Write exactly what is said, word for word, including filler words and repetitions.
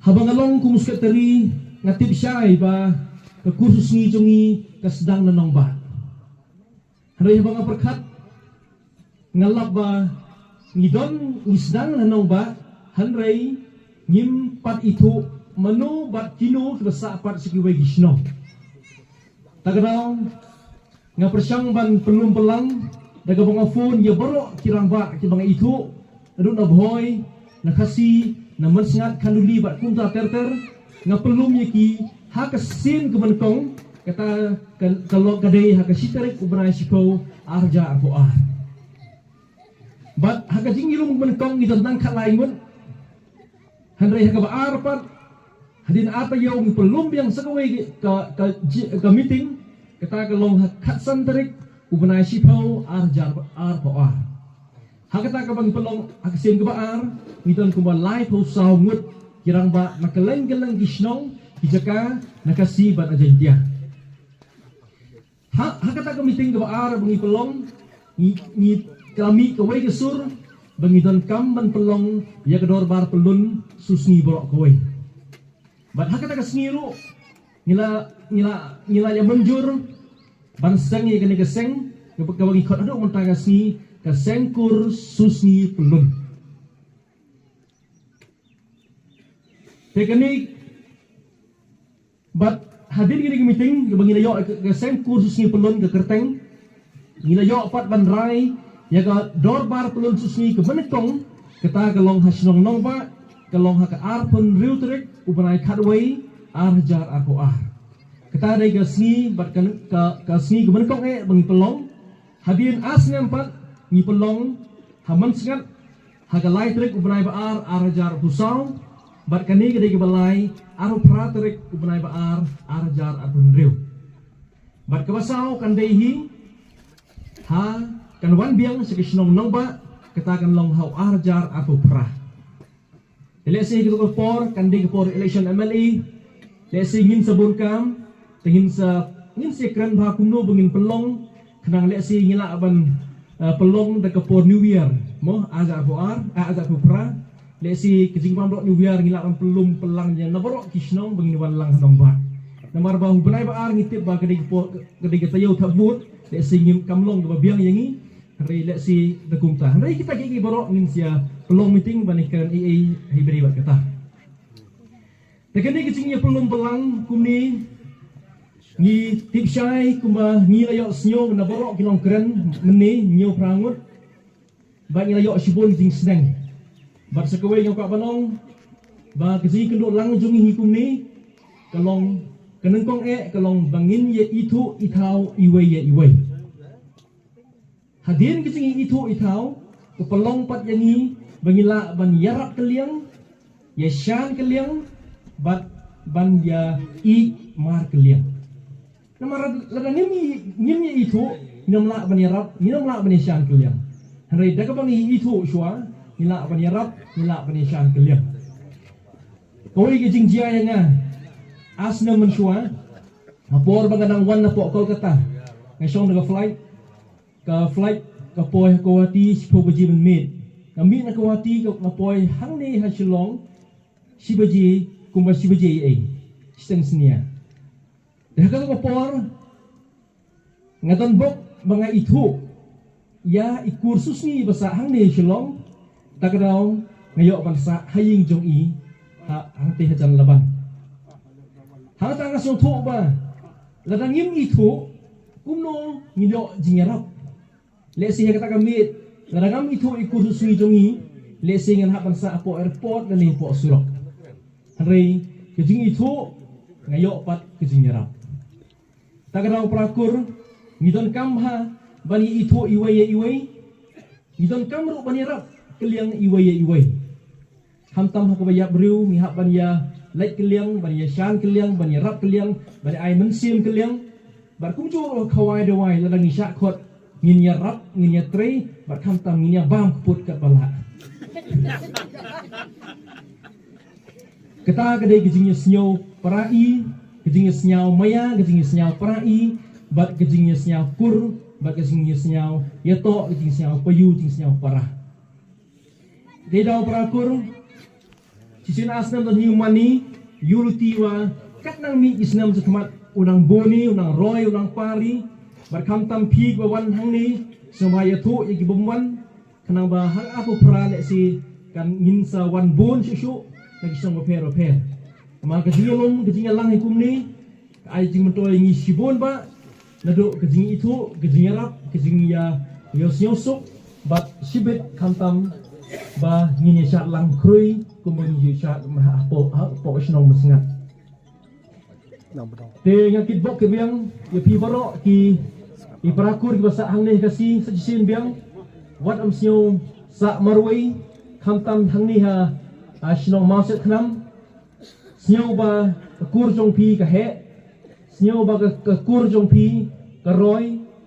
Haba nga long kum u sekretari, nga tip shai ba ka kur susngi jong ngi ka sdang na nongbah. Hynrei haba nga pyrkhat, nga lap ba ngi don, ngi sdang na nongbah, hynrei ngim pat ithuh mano bad kino kiba sah pat sha kiwei ki shnong. Ta ka daw, nga pyrshang ban pynlum pynlang da kaba nga phone ïa baroh ki rangbah kiba nga ithuh, naduh na Bhoi, na Khasi, na Mynsngat, Khanduli bad kumta ter ter. Nga pynlum ïa ki ha ka sien kaba nyngkong, kata ka, ka long ka dei ha ka shi tarik u bnai shiphew, ar hajar arphew ar. Bad ha ka jingïalum kaba nyngkong ngi don tang khatlai ngut. Hynrei ha kaba ar pat, hadien ar taïew ngi pynlum biang sa kawei ka, ka, ka meeting, kata ka long ha ka khatsan tarik u bnai shiphew, ar hajar arphew ar. Ha kata kaba ngi pynlong ha ka sien kaba ar, ngi don kumba laiphew saw ngut ki rangbah na kylleng kylleng ki shnong, ki jaka, na Khasi bad na Jaintia. Ha, ha kata ka meeting kaba ar ba ngi pynlong, ngi, ngi khlem mih kawei ka sur ba ngi donkam ban pynlong ïa ka dorbar pyllun susngi baroh kawei. Bad ha kata ka sngi ruh, ngi la, ngi la, ngi la ïa mynjur ban seng ïa kane ka seng kaba, kaba ngi khot haduh mynta ka sngi, ka seng kur susngi pyllun. Te kane, bad hadien kane ka meeting kaba ngi la ïoh ka, ka seng kur susngi pyllun ka kyrteng, ngi la ïoh pat ban rai ïa ka dorbar pyllun susngi kaba nyngkong, kata ka long ha shnong Nongbah, ka long ha ka arphew hynriew tarik u bnai khatwei, ar hajar arphew ar. Kata dei ka sngi bad ka, ka, ka sngi kaba nyngkong eh ba ngi pynlong. Hadien ar snem pat ngi pynlong ha Mynsngat ha ka lai tarik u bnai ba ar, ar hajar arphew saw, bad kane ka dei kaba lai, arphew phra tarik u bnai ba ar, ar hajar arphew hynriew. Bad kaba saw kan dei hi, ha, kan wan biang sha ka shnong Nongbah, kata kan long ha u ar hajar arphew phra. Te lehse ha katu ka por kan dei ka por election M L A. Lehse ngin sa bun kam, te ngin sa, ngin sa kren bha kumno ba ngin pynlong, khnang lehse ngi lah ban, eh, pynlong da ka por New Year, mo, ar hajar arphew ar, ah, ar hajar arphew phra. Lehse ka jingbam doh New Year ngi lah ban pynlum pynlang ïa na baroh ki shnong ba ngin wan lang ha Nongbah. Namar ba u bnai ba ar ngi tip ba ka dei ka por, ka dei ka taïew thap vote, lehse ngim, kam long kaba biang ïa ngi. Hynrei lehse da kumta. Hynrei kita kiei kiei baroh ngin sa ïa pynlong meeting ban ïa kren ei ei ha i briew bad kata. Te kane ka jingïapynlum pynlang kumne, ngi tip shai kumba ngi la ïoh sngew na baroh ki nongkren mynne, hynñiew phra ngut. Ba ngi la ïoh shibun jingsneng. Bad sa kawei nga kwah ban ong ba ka jingïakynduh lang jong ngi hi kumne, ka long, ka nyngkong eh ka long ba ngin ïa ithuh ithaw iwei ïa iwei. Hadien ka jingïaithuh ithaw, ka pynlong pat ïa ngi ba ngi lah ban ïarap kylliang, ïashan kylliang, bad ban ïa ïeh mar kylliang. Namar lada ngim ïa, ngim ïaithuh, ngim lah ban ïarap, ngim lah ban ïashan kylliang. Hynrei da kaba ngi ïaithuh shuwa, ngi lah ban ïarap, ngi lah ban ïashan kylliang. Kawei ka jingjia ïa nga, ar snem mynshuwa, ha por ba nga dang wan napoh Kolkata, nga shong da ka flight, ka flight ka poi ha Guwahati shiphew baje mynmiet. Nga mih na Guwahati, ka, nga poi hangne ha Shillong shi baje, kumba shi baje ei ei, shiteng synñia. Te ha katu ka por nga don bok ba nga ithuh ïa i kur susngi ba sah hangne Shillong. Ta ka daw nga ïoh ban sah ha ïing jong i, ha, hangtei hajan Laban. Hangta nga sngewthuh ba lada ngim ithuh, kumno ngin ïoh jingïarap? Lehse ha kata ka miet, lada ngam ithuh i kur susngi jong ngi, lehse ngan hap ban sah hapoh airport lane hapoh surok. Hynrei ka jingithuh, nga ïoh pat ka jingïarap. Ta ka daw para kur, ngi donkam bha ban ïaithuh iwei ïa iwei. Ngi donkam ruh ban ïarap kylliang iwei ïa iwei. Khamtam ha kaba ïap briew, ngi hap ban ïa leit kylliang, ban ïa shan kylliang, ban ïarap kylliang, ban ïa ai mynsiem kylliang. Bad kumjuh ruh ha khawai dawai, lada ngi shah khot, ngin ïarap, ngin ïatrei, bad khamtam ngin ïa bam kput katba lah. Kata ka dei ka jingïasngew para i, ka jingïasngew maïa, ka jingïasngew para i, bad ka jingïasngew kur, bad ka jingïasngew ïatoh, ka jingïasngew payu, jingïasngew para. Dei daw para kur, Sien ar snem don hi u Mani, ïohi wa kat nang mih ki snem sha khmat u nang bun hi, u nang roi, u nang par hi. Bad khamtam phi ba wan hangne, sngewbha ïathuh ïa ki bym wan, khnang ba ha ka arphew phra lehse kan ngin sa wan bun shuh shuh na ki shnong bapher bapher. Namar ka jingïalum, ka jingïalang hi kumne, ka ai jingmyntoi ïa ngi shibun ba naduh ka jingithuh, ka jingïarap, ka jingïa, ïa sngewsuk bad shibit khamtam ba ngin ïa shad lang khrui kumba ngin ïa shad ma hapoh, hapoh shnong Mynsngat. Te nga kitbok kibiang ïa phi baroh ki, i para kur kiba sah hangne ha Khasi, sa shisien biang, wat ym sngew sah marwei, khamtam hangne ha, ha shnong Mawsiat Khnam. Sngew ba ka kur jong phi ka heh, sngew ba ka, ka kur jong phi ka roi,